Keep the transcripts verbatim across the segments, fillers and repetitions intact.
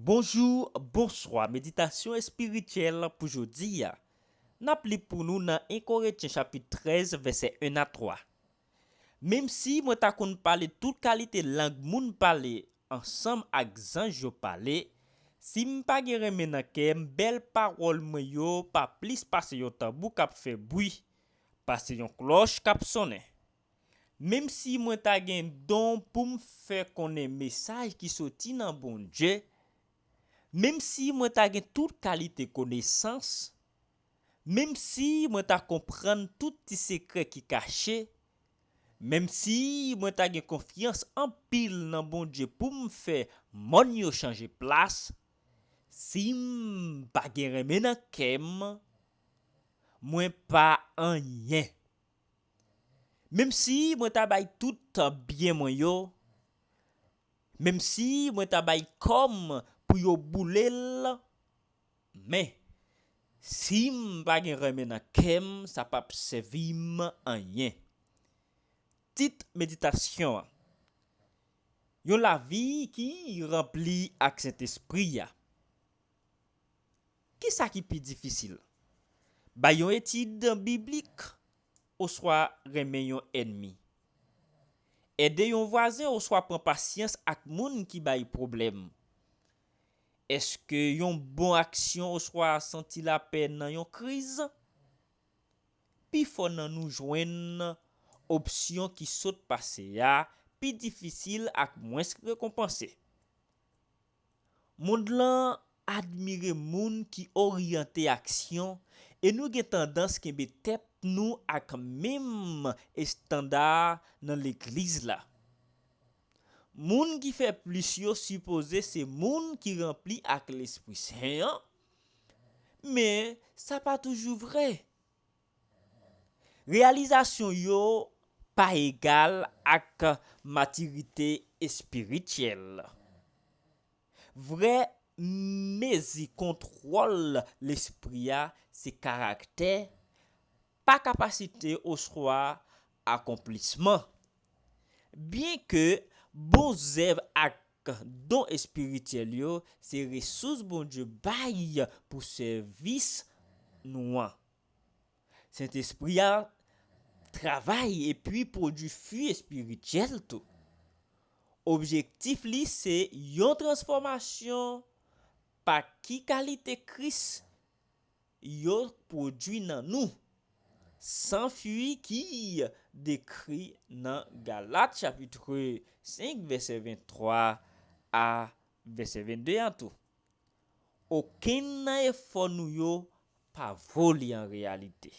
Bonjou, bonswa. Meditasyon espirityèl pou jodi a. N ap li pou nou nan en Korentyen chapit trèz, vèsè en a twa. Menm si mwen ta konn pale tout kalite lang moun pale ansanm ak zanj yo pale, si m pa gen renmen nan kè m, bèl pawòl mwen yo pa plis pase yon tanbou k ap fè bwi, pase yon klòch k ap sonnen. Menm si mwen ta gen don pou m fè konnen mesaj ki soti nan Bondye, menm si mwen ta gen tout kalite konesans, menm si mwen ta konprann tout ti sekrè ki kache, menm si mwen ta gen konfyans anpil nan Bondye pou m fè mòn yo chanje plas, si m pa gen renmen nan kè m, mwen pa anyen. Menm si mwen ta bay tout byen mwen yo, menm si mwen ta bay kò m pou yo boule l, men si m pa gen renmen nan kè m, sa p ap sèvi m anyen. Tit meditasyon an: yon lavi ki ranpli ak Sentespri a. Kisa ki pi difisil? Bay yon etid biblik oswa renmen yon ènmi? Ede yon vwazen oswa pran pasyans ak moun ki bay pwoblèm? Èske yon bon aksyon oswa santi lapè nan yon kriz? Pifò nan nou jwenn opsyon ki sot pase a pi difisil ak mwens rekonpanse. Mond lan admire moun ki oryante aksyon, e nou gen tandans kenbe tèt nou ak menm estanda nan legliz la. Moun ki fè plis yo sipoze se moun ki ranpli ak Lespri Sen an, men sa pa toujou vre. Reyalizasyon yo pa egal ak matirite espirityèl. Vrè mezi kontwòl lespri a se karaktè, pa kapasite oswa akonplisman. Byenke bon zèv ak don espirityèl yo se resous Bondye bay pou sèvis nou an, Sentespri a travay epi pwodui fwi espirityèl tou. Objektif li se yon transfòmasyon pa ki kalite Kris yo pwodui nan nou, san fwi ki dekri nan Galat chapit senk vèsè venntwa a vèsè vennde an tou. Okenn nan efò nou yo pa vo li an reyalite.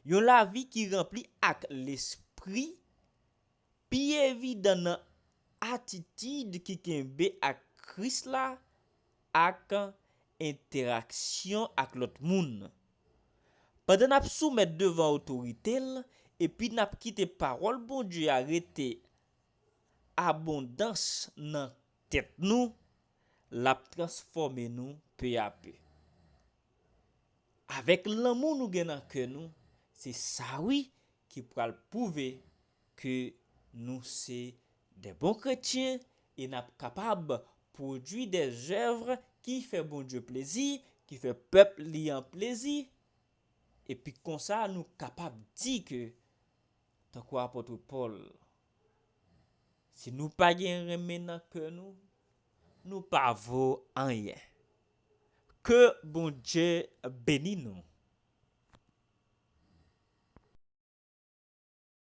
Yon lavi ki ranpli ak Lespri pi evidan nan atitid ki kenbe ak Kris la ak entèraksyon ak lòt moun. Pandan n ap soumèt devan otorite l epi n ap kite pawòl Bondye a rete abondans nan tèt nou, l ap transfòme nou pe a pe. Avèk lanmou nou gen nan kè nou, se sa wi ki pral pwouve ke nou se de bon kretyen e n ap kapab pwodui de zèv ki fè Bondye plezi, ki fè pèp li an plezi. Epi konsa nou kapab di ke, tankou apot Pòl, si nou pa gen renmen nan kè nou, nou pa vo anyen. Ke Bondye beni nou.